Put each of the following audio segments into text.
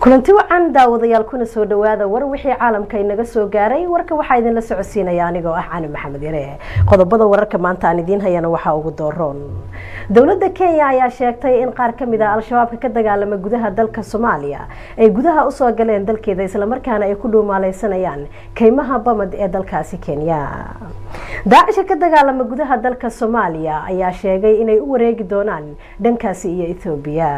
Kulanti wacan, daawadayaal, kuna soo dhawaada war wixii caalamka inaga soo gaaray. Warka waxaa idinla socodsiinaya anigoo ah Cani Maxamed Yare. Qodobada wararka maanta aan idiin hayana waxaa ugu dooroon: dowladda Kenya ayaa sheegtay in qaar kamid ah Al-Shabaabka ka dagaalama gudaha dalka Soomaaliya ay gudaha usoo galeen dalkeeda, islamarkaana ay ku dhuumaaleysanayaan kaymaha Bamad ee dalkaasi Kenya. Daacisha ka dagaalama gudaha dalka Soomaaliya ayaa sheegay inay u wareegi doonaan dhankaasi iyo Ethoobiya.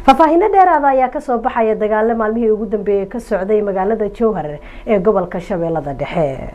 Faahfaahino dheeraada ayaa kasoo baxaya dagaalo maalmihii ugu dambeeyey ka socday magaalada Jowhar ee gobolka Shabeellada Dhexe.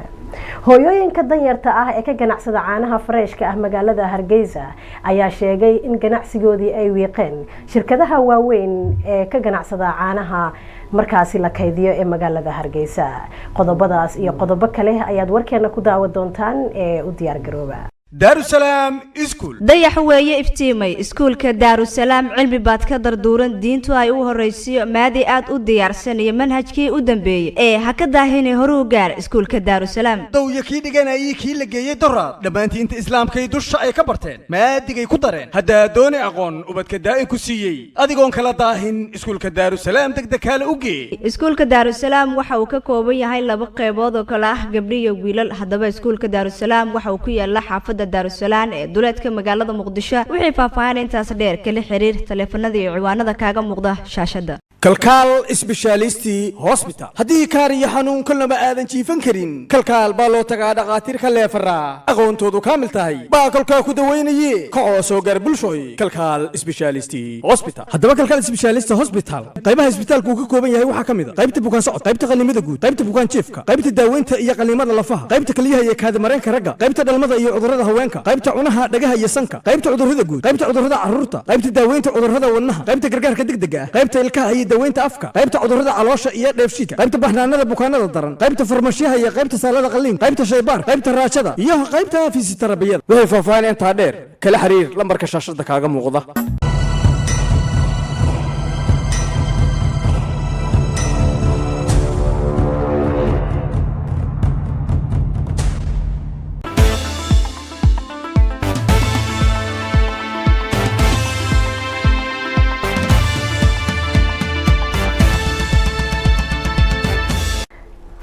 Hooyooyinka danyarta ah ee ka ganacsada caanaha fareeshka ah magaalada Hargeysa ayaa sheegay in ganacsigoodii ay wiiqeen shirkadaha waaweyn ee ka ganacsada caanaha markaasi la kaydiyo ee magaalada Hargeysa. Qodobadaas iyo qodobo kale ayaad warkeena ku daawa doontaan ee u diyaar garooba. Daarusalaam Iskuul. Dayax weeye iftiimay iskuulka Daarusalaam. Cilmi baad ka darduuran, diintu ay u horraysiyo, maadi aad u diyaarsan iyo manhajkii u dambeeyey ee ha ka daahine horuu gaar iskuulka Daarusalaam. Dawya kii dhiganayay, kii la geeyey doraad, dhammaantii inta islaamkay dusha ay ka barteen, maadigay ku dareen. Haddaa dooni aqoon ubadka daa'in ku siiyey, adigoon kala daahin, iskuulka Daarusalaam degdeg kaale u geey. Iskuulka Daarusalaam waxa uu ka kooban yahay laba qeybood oo kale ah gabdho iyo wiilal. Haddaba iskuulka Daarusalaam waxa uu ku yaala xaafadda Daarusalaan ee duleedka magaalada Muqdisho. Wixii faahfaahin intaas dheer, kala xiriir taleefanada iyo ciwaanada kaaga muuqda shaashadda. Kalkaal Specialist Hospital. Haddii kaar iyo xanuun kalnaba aadan jiifan karin, Kalkaal baa loo tagaa. Dhakhaatiir ka leefaraa, aqoontoodu kaamil tahay baa kolkaa ku dawaynaye. Kacoo soo gaar bulshoy Kalkaal Specialist Hospital. Haddaba Kalkaal Specialist Hospital qaybaha isbitaalku uu ka kooban yahay waxaa ka mid a qaybta bukaan socod, qaybta qalliimada guud, qaybta bukaan jiifka, qaybta daaweynta iyo qalliimada lafaha, qaybta keliyaha iyo kaadimareenka ragga, qaybta dhalmada iyo cudurrada haweenka, qaybta cunaha, dhagaha iyo sanka, qaybta cudurrada guud, qaybta cudurrada carruurta, qaybta daaweynta cudurrada wadnaha, qaybta gargaarka degdega ah, qaybta ilkaha iyo daweynta afka, qaybta cudurrada caloosha iyo dheefshiidka, qaybta baxnaanada bukaanada daran, qaybta farmashiyaha iyo qaybta saalada qalliinka, qaybta shaybaar, qaybta raajada iyo qaybta fisitarabiyada. Waxay faahfaahin intaa dheer, kala xiriir lambarka shaashada kaaga muuqda.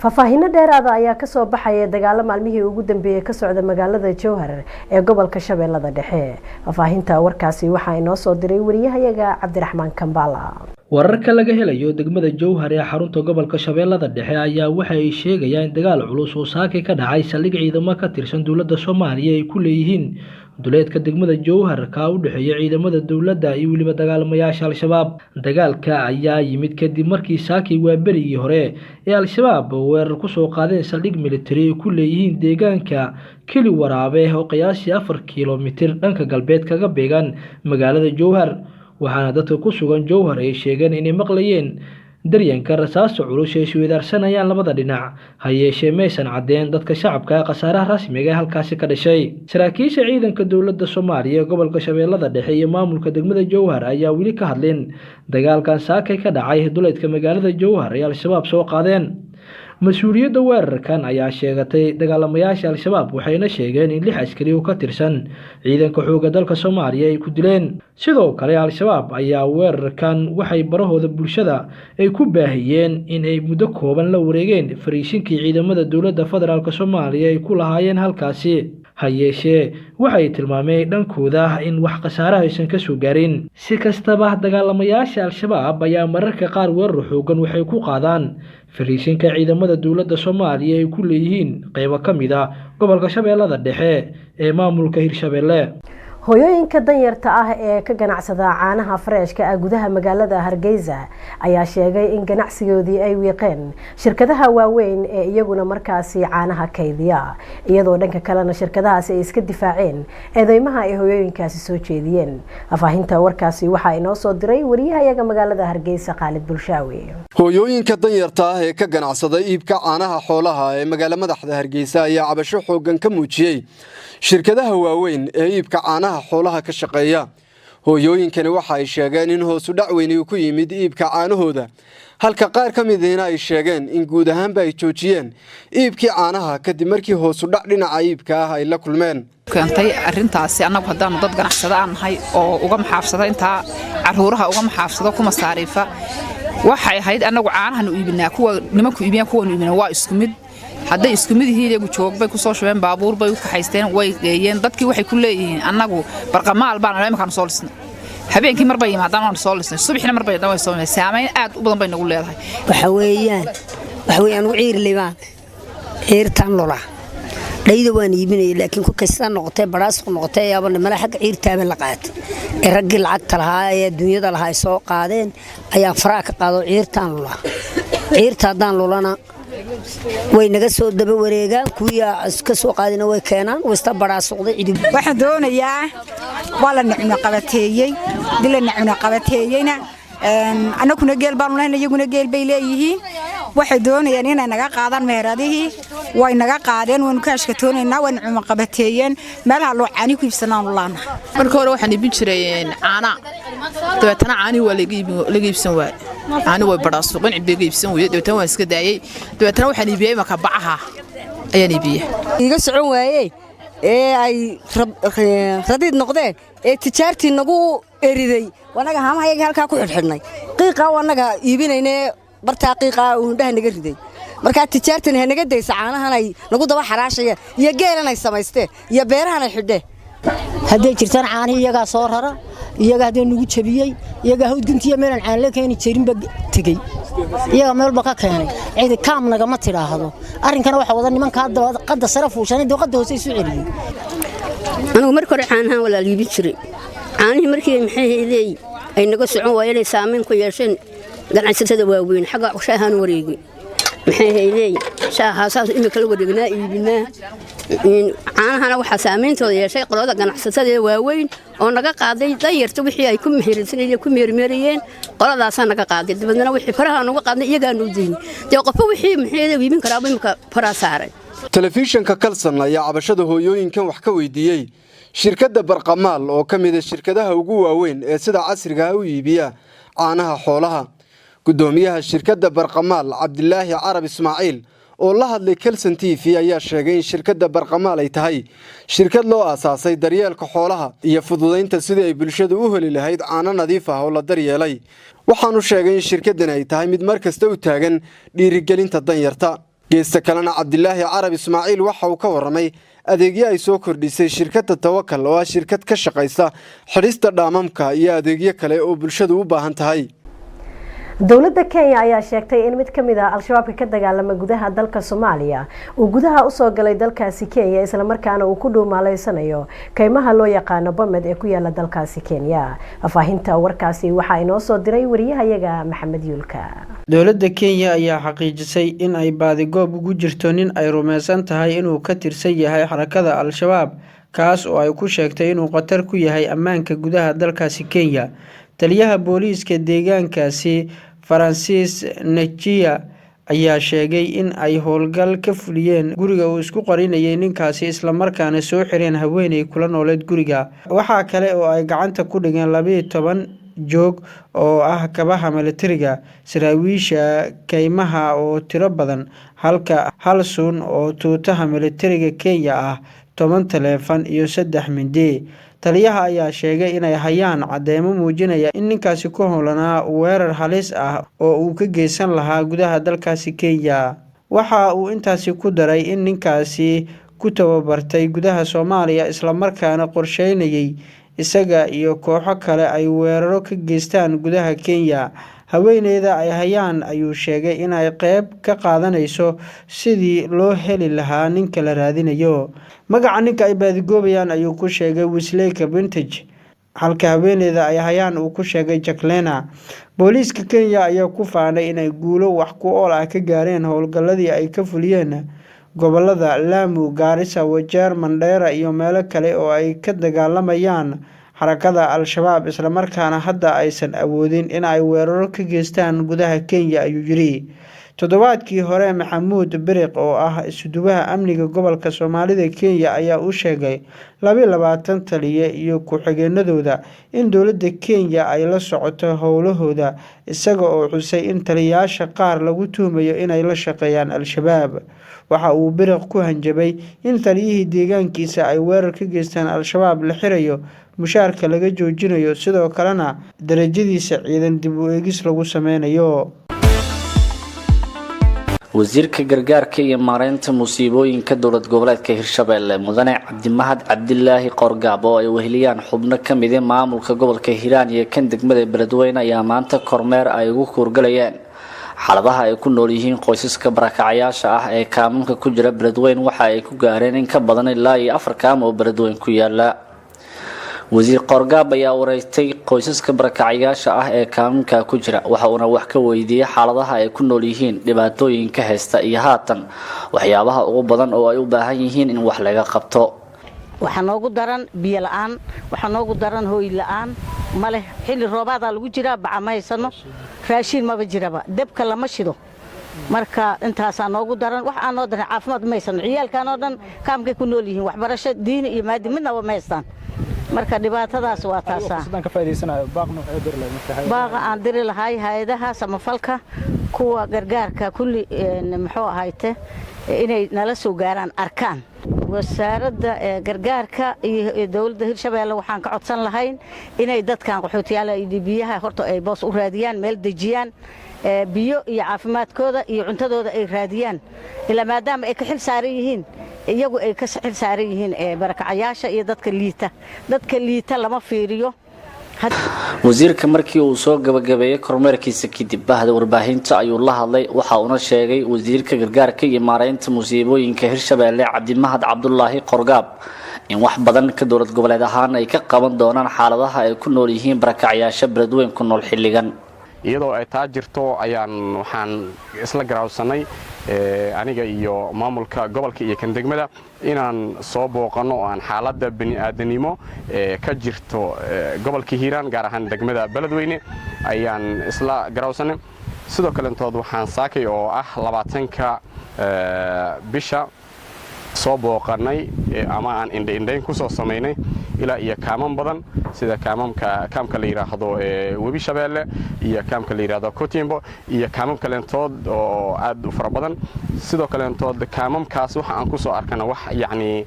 Faahfaahino dheeraada ayaa kasoo baxaya dagaalo maalmihii ugu dambeeyey ka socda magaalada Jowhar ee gobolka Shabeellada Dhexe. Faahfaahinta warkaasi waxaa inoo soo diray wariyahayaga Cabdiraxmaan Kambala. Wararka laga helayo degmada Jowhar ee xarunta gobolka Shabeellada Dhexe ayaa waxa ay sheegayaan in dagaal culus oo saakay ka dhacay saldhig ciidamo ka tirsan dowladda Soomaaliya ay ku leeyihiin duleedka degmada Jowhar, kaa u dhexeeya ciidamada dowladda iyo weliba dagaalamayaasha Al-Shabaab. Dagaalka ayaa yimid kadib markii saakay waa berigii hore ee Al-Shabaab weerar kusoo qaadeen saldhig militari ay ku leeyihiin deegaanka Keli Waraabe oo qiyaasii 4 kilomitir dhanka galbeed kaga beegan magaalada Jowhar, waxaana dadka ku sugan Jowhar ay sheegeen inay maqlayeen daryanka rasaasta culus ee isweydaarsanayaan labada dhinac. Ha yeeshee maysan caddeen dadka shacabka khasaaraha rasmiga ee halkaasi ka dhashay. Saraakiisha ciidanka dowladda Soomaaliya ee gobolka Shabeellada Dhexe iyo maamulka degmada Jowhar ayaa weli ka hadleen dagaalkan saakay ka dhacay duleedka magaalada Jowhar ee Al-Shabaab soo qaadeen. Mas-uuliyadda weerarkan ayaa sheegatay dagaalamayaasha Al-Shabaab, waxayna sheegeen in lix askari oo ka tirsan ciidanka xoogga dalka Soomaaliya ay ku dileen. Sidoo kale Al-Shabaab ayaa weerarkan waxay barahooda bulshada ay ku baahiyeen in ay muddo kooban la wareegeen fariisinkii ciidamada dowladda federaalk Soomaaliya ay ku lahaayeen halkaasi. Ha yeeshee waxay tilmaameen dhankooda in wax khasaaraha aysan kasoo gaarin. Si kastaba, dagaalamayaasha Al-Shabaab ayaa mararka qaar weerar xoogan waxay ku qaadaan fariisinka ciidamada dowladda Soomaaliya ay ku leeyihiin qeybo ka mid ah gobolka Shabeellada Dhexe ee maamulka Hirshabeelle. Hooyooyinka danyarta ah ee ka ganacsada caanaha fareeshka ah gudaha magaalada Hargeysa ayaa sheegay in ganacsigoodii ay wiiqeen shirkadaha waaweyn ee iyaguna markaasi caanaha kaydiya, iyadoo dhanka kalena shirkadahaasi ay iska difaaceen eedeymaha ay hooyooyinkaasi soo jeediyeen. Faahfaahinta warkaasi waxaa inoo soo diray wariyahayaga magaalada Hargeysa, Khaalid Bulshaawi. Hooyooyinka danyarta ah ee ka ganacsada iibka caanaha xoolaha ee magaalo madaxda Hargeysa ayaa cabasho xooggan ka muujiyey shirkadaha waaweyn ee iibka caanaha xoolaha ka shaqeeya. Hooyooyinkani waxa ay sheegeen in hoosu dhac weyni ku yimid iibka caanahooda, halka qaar ka midiina ay sheegeen in guud ahaanba ay joojiyeen iibkii caanaha kadib markii hoosu dhac dhinaca iibka ah ay la kulmeen. Keentay arrintaasi, annagu haddaanu dad ganacsada aan nahay oo uga maxaafsada intaa caruuraha uga maxaafsado ku masaariifa. Waxay ahayd annagu caanahanu iibinaa, kuwa nimanku iibiyaan, kuwanu iibinaa waa isku mid. Hadday isku mid yihiin, iyagu joog bay ku soo shubeen, baabuur bay u kaxaysteen, way geeyeen. Dadkii waxay ku leeyihiin annagu Barqamaal baan iminkaanu soo lisnay. Habeenkii mar bay yimaadaan, waanu soo lisnay, subaxina mar bay way soo. Saamayn aad u badan bay nagu leedahay. Waxa weeyaan ugu ciirley baan ciirtan lula dhayda waan iibinaya, laakiin kolkay sidaa noqotay, baraasku noqotay, ayaaba mala xagga ciirtaaba la qaatay ee raggii lacagta lahaa ee adduunyada lahaa ay soo qaadeen ayaan faraha ka qaado. Ciirtaan lula, ciirta haddaan lulana way naga soo daba wareegaan, kuwii ka soo qaadina way keenaan, way ista baraasuqday cidi. Waxaan doonayaa, waa la nacunaqabateeyey, dii la nacunaqabateeyeyna annaguna geel baanu lehna, iyaguna geel bay leeyihiin. Waxay doonayaan inay naga qaadaan meheradihii, way naga qaadeen, waynu ka ashkatoonaynaa, way nacunaqabateeyeen. Meelaha loo caani ku iibsanaanu laana. Marka hore waxaan iibin jiray caana, dabeetana caanihii waa laga iibsan waaye. Caani way badhaasuqeen, cid bay iibsan weyday, dabeetana waan iska daayey. Dabeetana waxaan iibiyey imaka bacaha ayaan iibiyey. Iga socon waayey ee ay radiid noqdeen ee tijaartii nagu eriday, annaga haamahayaga halkaa ku xidhxidhnay, qiiqaa annaga iibinaynee, bartaa qiiqaa uu hindhaha naga riday. Markaa tijaartani ha naga daysa caanahan ay nagu daba xaraashayeen iyo geelan ay samaysteen iyo beerahan ay xidheen. Hadday jirtaan caanihii iyagaa soo rara, iyagaa haddee nagu jabiyey, iyagaa hawdguntiya meelaan caan la keeni jirinba tegey, iyagaa meelba ka keenay. Cidi kaam nagama tidhaahdo. Arrinkana waxaa wada nimankaa qadda sare fuushanay, dooqadda hoose isu celiyey. Anugu marka hore caanahan walaa liibin jiray. Caanihii markii maxay hayday ay naga socon waayeen, ay saamayn ku yeesheen ganacsatada waaweyn, xagga shaahaan wareegay. Maxay hayday shaahaasaas imika la wareegnaa, iibinaa. Caanahana waxaa saameyntooda yeeshay qolada ganacsatada waaweyn oo naga qaaday danyarta wixii ay ku mehersanayeen, ku meermeerayeen. Qoladaasaa naga qaaday, dabeedna wixii faraha nuga qaadnay iyagaanu diin dee qofba wixii maxay iibin karaaba imika faraa saaray. Telefishanka Kalsan ayaa cabashada hooyooyinkan wax ka weydiiyey shirkadda Barqamaal oo ka mid a shirkadaha ugu waaweyn ee sida casriga ah u iibiya caanaha xoolaha. Guddoomiyaha shirkadda Barqamaal, Cabdilaahi Carab Ismaaciil, oo la hadlay Kalsan TV ayaa sheegay in shirkadda Barqamaal ay tahay shirkad loo aasaasay daryeelka xoolaha iyo fududaynta sidii ay bulshadu u heli lahayd caano nadiif ah oo la daryeelay. Waxaanu sheegay in shirkaddani ay tahay mid mar kasta u taagan dhiirigelinta danyarta. Geesta kalena, Cabdilaahi Carab Ismaaciil waxa uu ka warramay adeegyo ay soo kordhisay shirkadda Tawakal, oo ah shirkad ka shaqaysa xidhista dhaamamka iyo adeegyo kale oo bulshadu u baahan tahay. Dowladda Kenya ayaa sheegtay in mid ka mid ah Al-Shabaabka ka dagaalama gudaha dalka Soomaaliya uu gudaha usoo galay dalkaasi Kenya, islamarkaana uu ku dhuumaaleysanayo kaymaha loo yaqaano Bomet ee ku yaala dalkaasi Kenya. Faahfaahinta warkaasi waxaa inoo soo diray wariyahayaga Maxamed Yuulka. Dowladda Kenya ayaa xaqiijisay in ay baadigoob ugu jirto nin ay rumaysan tahay inuu ka tirsan yahay xarakada Al-Shabaab, kaas oo ay ku sheegtay inuu khatar ku yahay ammaanka gudaha dalkaasi Kenya. Taliyaha booliiska deegaankaasi, Francis Njia, ayaa sheegay in ay howlgal ka fuliyeen guriga uu isku qarinayay ninkaasi, islamarkaana soo xireen haweeney kula nooleed guriga. Waxaa kale oo ay gacanta ku dhigeen 12 joog oo ah kabaha militariga, saraawiisha kaymaha oo tiro badan, halka hal suun oo tuutaha militariga Kenya ah, 10 taleefan iyo 3 mindi. Taliyaha ayaa sheegay inay hayaan cadeymo muujinaya in ninkaasi ku howlanaa weerar halis ah oo uu ka geysan lahaa gudaha dalkaasi Kenya. Waxa uu intaasi ku daray in ninkaasi ku tababartay gudaha Soomaaliya, islamarkaana qorsheynayay isaga iyo kooxo kale ay weeraro ka geystaan gudaha Kenya. Haweeneyda ay hayaan ayuu sheegay inay qayb ka qaadanayso sidii loo heli lahaa ninka la raadinayo. Magaca ninka ay baadigoobayaan ayuu ku sheegay Wesley Vintage, halka haweeneyda ay hayaan uu ku sheegay Jacqueline. Booliiska Kenya ayaa ku faanay inay guulo wax ku ool ah ka gaareen howlgalladii ay ka fuliyeen gobolada Lamu, Garissa, Wajeer, Mandheera iyo meelo kale oo ay ka dagaalamayaan xarakada Al-Shabaab, islamarkaana hadda aysan awoodin in ay weeraro ka geystaan gudaha Kenya, ayuu yiri. Toddobaadkii hore, Maxamuud Biriq oo ah isuduwaha amniga gobolka Soomaalida Kenya ayaa u sheegay 22 taliye iyo ku-xigeenadooda in dowladda Kenya ay la socoto howlahooda, isaga oo xusay in taliyayaasha qaar lagu tuhmayo inay la shaqeeyaan Al-Shabaab. Waxa uu Biriq ku hanjabay in taliyihii deegaankiisa ay weerar ka geystaan Al-Shabaab la xirayo, mushaarka laga joojinayo, sidoo kalena darajadiisa ciidan dib u eegis lagu sameynayo. Wasiirka gargaarka iyo maareynta musiibooyinka dowlad goboleedka Hirshabelle, Mudane Cabdimahad Cabdilaahi Qoorgaab, oo ay weheliyaan xubno kamid ah maamulka gobolka Hiiraan iyo kan degmada Beledweyne, ayaa maanta kormeer ay ugu kuurgalayeen xaaladaha ay ku nool yihiin qoysaska barakacayaasha ah ee kaamamka ku jira Beledweyne waxa ay ku gaareen in ka badan ilaa iyo afar kaam oo Beledweyne ku yaala. Wasiir Qoorgaab ayaa wareystay qoysaska barakacayaasha ah ee kaamamka ku jira, waxa uuna wax ka weydiiyey xaaladaha ay ku nool yihiin, dhibaatooyinka haysta iyo haatan waxyaabaha ugu badan oo ay u baahan yihiin in wax laga qabto. Waxaa noogu daran biyo la'aan, waxaa noogu daran hooy la'aan ma leh. Xilli roobaadaa lagu jiraa, baca ma haysano, raashiin maba jiraba, debka lama shido. Marka intaasaa noogu daran. Wax aan noo daran, caafimaad ma haysano. Ciyaalkan oo dhan kaamkay ku nool yihiin, waxbarasho diini iyo maadi midnaba ma haystaan. Marka dhibaatadaas waa taasaa. Baaqa aan diri lahay hay-adaha samafalka, kuwa gargaarka, kulli muxuu ahayte, inay nala soo gaaraan, arkaan. Wasaaradda gargaarka iyo dowladda Hirshabeelle waxaan ka codsan lahayn inay dadkan qaxootiyaala biyaha horta ay boos u raadiyaan, meel dejiyaan, biyo iyo caafimaadkooda iyo cuntadooda ay raadiyaan, ilaa maadaama ay ka xil saaran yihiin, iyagu ay ka xil saaran yihiin barakacayaasha iyo dadka liita. Dadka liita lama fiiriyo. Wasiirka markii uu soo gabagabeeyey kormeerkiisa kadib, bahda warbaahinta ayuu la hadlay. Waxa uuna sheegay wasiirka gargaarka iyo maareynta musiibooyinka Hirshabelle, Cabdimahad Cabdulaahi Qorgaab, in wax badan ka dowlad goboleed ahaan ay ka qaban doonaan xaaladaha ay ku nool yihiin barakacyaasha Beledweyn ku nool xilligan. Iyadoo ay taa jirto ayaan waxaan isla garaawsanay, aniga iyo maamulka gobolka iyo kan degmada, inaan soo booqanno oo aan xaaladda bini'aadanimo ka jirto gobolka Hiiraan, gaar ahaan degmada Beledweyne, ayaan isla garaawsanay. Sidoo kalentood waxaan saakay oo ah 20-ka bisha soo booqannay ama aan indhaindhayn ku soo samaynay ilaa iyo kaaman badan, sida kaamamka kaamka la yidhaahdo Webi Shabeelle iyo kaamka la yidhaahdo Kotimbo iyo kaamam kaleentood oo aad u fara badan. Sidoo kaleentood kaamamkaas waxa aan ku soo arkana wax yacni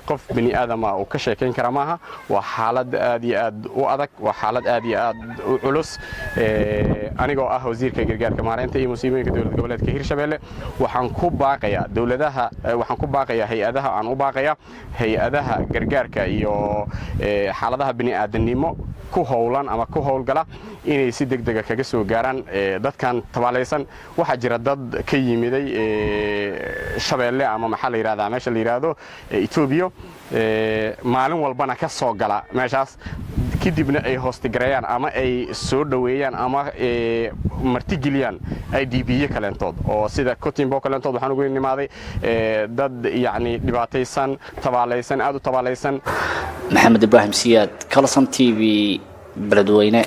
qof bini aadama uu ka sheekayn kara maaha. Waa xaalad aad iyo aad u adag, waa xaalad aad iyo aad u culus. Anigoo ah wasiirka gargaarka, maareynta iyo musiibooyinka dowlad goboleedka Hirshabeelle, waxaan ku baaqayaa dowladaha, waxaan ku baaqayaa hay-adaha, aan u baaqayaa hay-adaha gargaarka iyo xaaladaha bini'aadanimo ku howlan ama ku howlgala inay si degdega kaga soo gaaraan dadkan tabaalaysan. Waxaa jira dad ka yimiday Shabeelle ama maxaa la yidhahdaa, meesha la yidhaahdo Etoobiya, maalin walbana ka soo gala meeshaas, kadibna ay hoostigareeyaan ama ay soo dhoweeyaan ama martigeliyaan IDP-yo kaleentood oo sida Cotimbo kaleentood. Waxaan ugu nimaaday dad yacni dhibaataysan, tabaalaysan, aad u tabaalaysan. Maxamed Ibraahim Siyaad, Kalson TV, Beledweyne.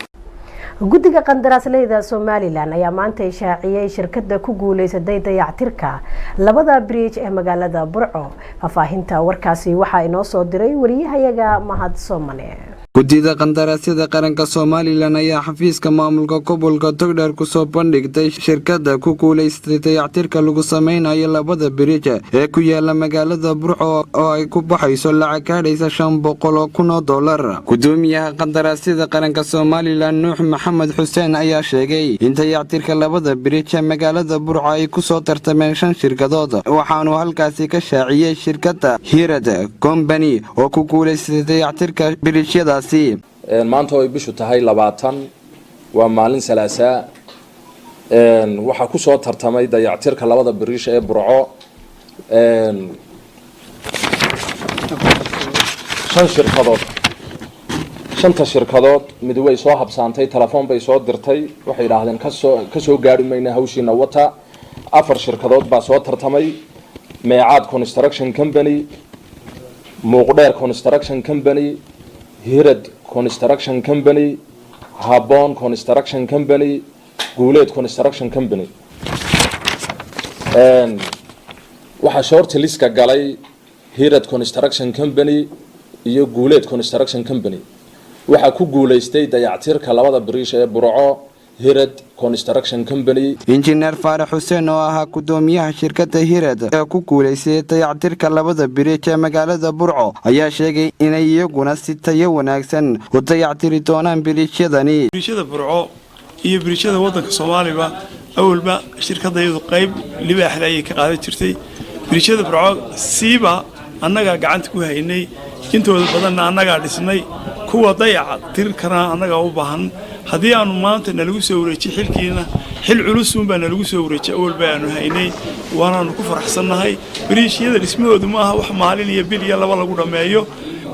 Guddiga qandaraasleyda Somaliland ayaa maanta ishaaciyey shirkada ku guuleysatay dayactirka labada bridge ee magaalada Burco. Faahfaahinta warkaasi waxaa inoo soo diray wariyahayaga Mahad Soomane. Guddida qandaraasyada qaranka Somaliland ayaa xafiiska maamulka gobolka Togdheer kusoo bandhigtay shirkadda ku guulaystay dayactirka lagu sameynayo labada bridge ee ku yaala magaalada Burco, oo ay ku baxayso lacag gaadhaysa $500,000. Gudoomiyaha qandaraasyada qaranka Somaliland, Nuux Maxamed Xuseen, ayaa sheegay in dayactirka labada bridge ee magaalada Burco ay kusoo tartameen shan shirkadood, waxaanu halkaasi ka shaaciyey shirkadda Hirad Company oo ku guulaystay dayactirka bridge-yadaas. Maanta oo ay bishu tahay 20, waa maalin Salaasaa, waxaa kusoo tartamay dayactirka labada bridge ee Burco shan shirkadood. Shanta shirkadood mid way soo habsaantay, telefoon bay soo dirtay, waxay yidhaahdeen kasoo gaari mayna, hawshiina wata. Afar shirkadood baa soo tartamay: Meecaad Construction Company, Muuqdheer Construction Company, Hirad Construction Company, Habon Construction Company, Guuleed Construction Company. Waxaa short listka galay Hirad Construction Company iyo Guuleed Construction Company. Waxaa ku guulaystay dayactirka labada biriish ee Burco Hirad Construction Company. Injineer Faarax Xuseen oo ahaa gudoomiyaha shirkadda Hirad ee ku guulaystay dayactirka labada biriij ee magaalada Burco ayaa sheegay inay iyaguna si tayo wanaagsan u dayactiri doonaan biriijyadani. Biriijyada Burco iyo biriijyada waddanka Soomaaliba awalba shirkadayadu qayb libaaxda ayay ka qaadan jirtay. Biriijyada Burco siiba annagaa gacanta ku haynay, intooda badanna annagaa dhisnay, kuwa dayaca tirkana annagaa u baahan. Haddii aanu maanta nalagu soo wareejiyey xilkiina, xil culusuunbaa nalagu soo wareejiyey, awalba aanu haynay, waanaanu ku faraxsannahay. Biriijyada dhismahoodu ma aha wax maalin iyo bil iyo laba lagu dhammeeyo,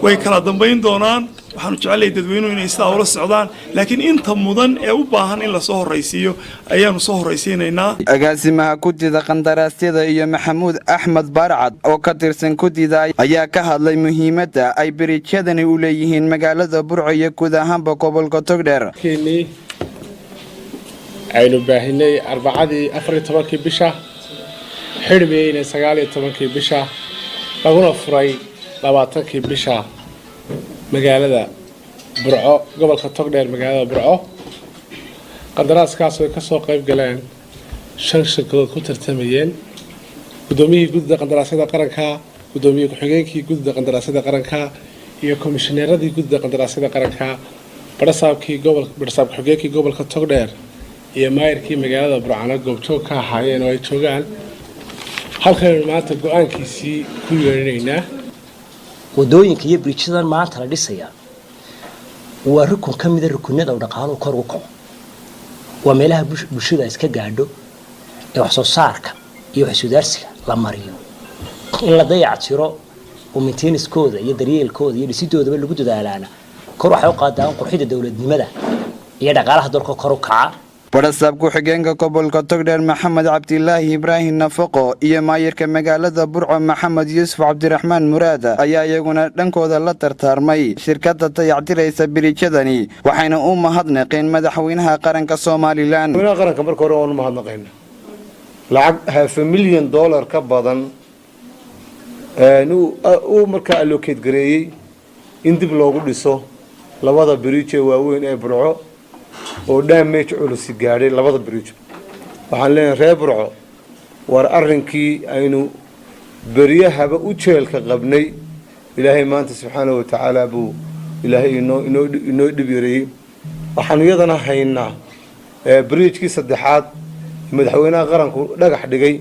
way kala dambayn doonaan. Waxaanu jecelnahay dadweynuhu inay sidaa ula socdaan, laakiin inta mudan ee u baahan in lasoo horraysiiyo ayaanu soo horraysiinaynaa. Agaasimaha guddida qandaraasyada iyo Maxamuud Axmed Barcad oo ka tirsan guddida ayaa ka hadlay muhiimadda ay biriijyadani u leeyihiin magaalada Burco iyo guud ahaanba gobolka Togdheer. Keenii aynu baahinay Arbacadii 14-kii bisha, xidhmiyeyna 19-kii bisha, laguna furay 20-kii bisha magaalada Burco, gobolka Togdheer, magaalada Burco. Qandaraaskaas ay kasoo qayb galeen shan shirkadood ku tartamayeen guddoomiyihii guddida qandaraasyada qaranka, guddoomiye ku-xigeenkii guddida qandaraasyada qaranka iyo komishineeradii guddida qandaraasyada qaranka, badhasaabkii gobol, badhasaab ku-xigeenkii gobolka Togdheer iyo maayirkii magaalada Burcano goobjoog ka ahaayeen oo ay joogaan. Halkanaynu maanta go-aankiisii ku yeedhinaynaa. Wadooyinka iyo biriijadan maanta la dhisayaa waa rukun ka mida rukunada uu dhaqaaluhu kor ugu kaco. Waa meelaha bulshada iska gaadho ee wax soo saarka iyo wax iswadaarsiga la mariyo. In la dayac tiro oo maintenance-kooda iyo daryeelkooda iyo dhisidoodaba lagu dadaalaana kor waxay u qaadaan qurxida dowladnimada iyo dhaqaalaha dalka kor u kaca. Badhasaab ku-xigeenka gobolka Togdheer Maxamed Cabdilaahi Ibraahim Nafaqo iyo maayirka magaalada Burco Maxamed Yuusuf Cabdiraxmaan Muraad ayaa iyaguna dhankooda la tartaarmay shirkadda dayactiraysa biriijyadani, waxayna u mahadnaqeen madaxweynaha qaranka Somaliland. Madaxweynaha qaranka marka hore waanu mahadnaqayna. Lacag $500,000 ka badan uu markaa allocate gareeyey in dib loogu dhiso labada biriij ee waaweyn ee Burco oo damage culusi gaadhay labada biriij. Waxaan leenahay reer Burco, war arrinkii aynu beryahaba u jeelka qabnay Ilaahay maanta subxaana wa tacaala buu Ilaahay inoo dhib yareeyey. Waxaanu iyadana haynaa biriijkii saddexaad, madaxweynaha qaranku dhagax dhigay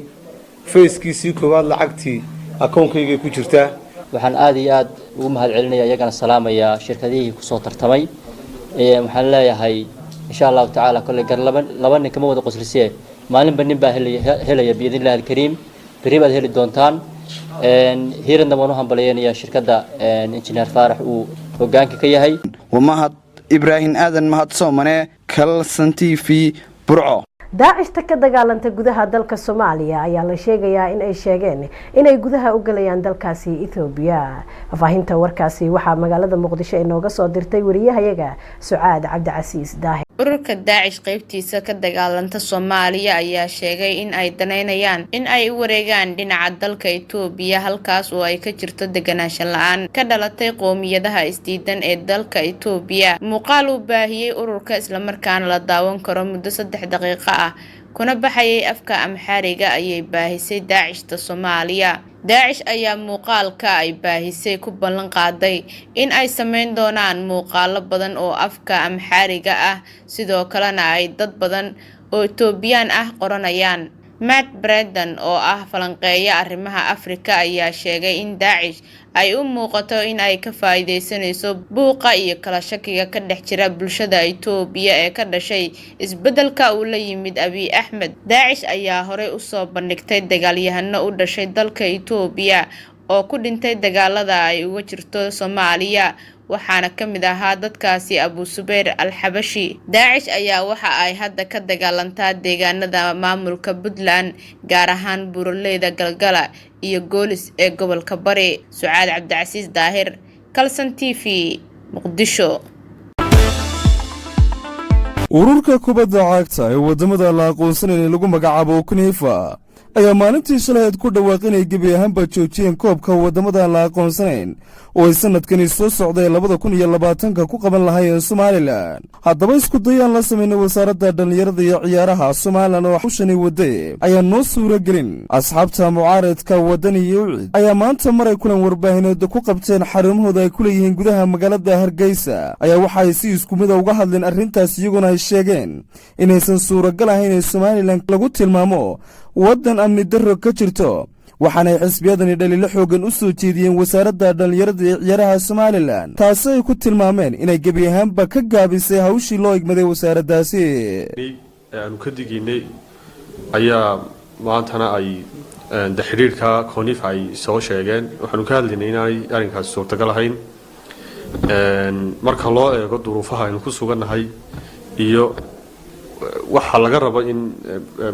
phase-kiisii koowaad, lacagtii akoonkaygay ku jirtaa. Waxaan aada iyo aada ugu mahad celinaya, iyagana salaamayaa shirkadihii kusoo tartamay. Waxaan leeyahay, insha Allahu tacaala, kolley gar laba nin kama wada qoslisee, maalinba nin baa helaya biidn illahi alkariim. Berri baad heli doontaan. Hiradna waan u hambalyeynayaa shirkadda Injineer Faarax uu hogaanka ka yahay. Mahad Ibraahim Aadan, Mahad Soomane, Kalsan TV, Burco. Daacishta ka dagaalanta gudaha dalka Soomaaliya ayaa la sheegayaa in ay sheegeen inay gudaha u galayaan dalkaasi Ethoobiya. Faahfaahinta warkaasi waxaa magaalada Muqdisho inooga soo dirtay wariyahayaga Sucaad Cabdicasiis Daahir. Ururka Daacish qaybtiisa ka dagaalanta Soomaaliya ayaa sheegay in ay daneynayaan in ay u wareegaan dhinaca dalka Itoobiya, halkaas oo ay ka jirto deganaansho la-aan ka dhalatay qowmiyadaha isdiidan ee dalka Itoobiya. Muuqaal uu baahiyey ururka, islamarkaana la daawan karo muddo 3 daqiiqo ah, kuna baxayay afka Amxaariga, ayay baahisay Daacishta Soomaaliya. Daacish ayaa muuqaalka ay baahisay ku ballan qaaday in ay sameyn doonaan muuqaalo badan oo afka Amxaariga ah, sidoo kalena ay dad badan oo Itoobiyaan ah qoranayaan. Matt Brendan oo ah falanqeeya arrimaha Afrika ayaa sheegay in Daacish ay u muuqato in ay ka faa'iideysanayso buuqa iyo kala shakiga ka dhex jira bulshada Itoobiya ee ka dhashay isbeddelka uu la yimid Abiy Axmed. Daacish ayaa horey usoo bandhigtay dagaalyahano u dhashay dalka Itoobiya oo ku dhintay dagaalada ay uga jirto Soomaaliya, waxaana ka mid ahaa dadkaasi Abu Subayr Al-Xabashi. Daacish ayaa waxa ay hadda ka dagaalantaa deegaanada maamulka Puntland, gaar ahaan buuraleyda Galgala iyo Goolis ee gobolka Bari. Sucaad Cabdicasiis Daahir, Kalson TV, Muqdisho. Ururka kubadda cagta ee waddamada la aqoonsanaya lagu magacaabo CONIFA. Ayaa maalintii shalayd ku dhawaaq inay gebi ahaanba joojiyeen koobka waddamada la aqoonsanayn oo ay sanadkani soo socday 2020-ka ku qaban lahaayeen Somalilan. Haddaba isku dayaan la samaynay wasaaradda dhallinyarada iyo ciyaaraha Somalilan oo hawshani waday ayaan noo suuro gelin. Asxaabta mucaaradka Waddani iyo UCID ayaa maanta maray kulan warbaahineed ku qabteen xarumahooda ay ku leeyihiin gudaha magaalada Hargeysa ayaa waxaay si isku mida uga hadleen arrintaas, iyagoona ay sheegeen inaysan suuragal ahayn in Somalilan lagu tilmaamo waddan amni darro ka jirto. Waxaanay xisbiyadani dhaliilo xooggan u soo jeediyeen wasaaradda dhallinyarada iyo ciyaaraha Somalilan, taasi ay ku tilmaameen inay gebi ahaanba ka gaabisay hawshii loo igmaday wasaaraddaasi. Aanu ka digaynay ayaa maantana ay de xidhiirka CONIFA ay soo sheegeen. Waxaanu ka hadlaynay inaanay arrinkaasi suurtagal ahayn marka loo eego duruufaha aynu ku sugannahay iyo waxa laga rabo in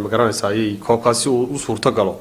magaranaysa ayay koobkaasi uu u suurto galo.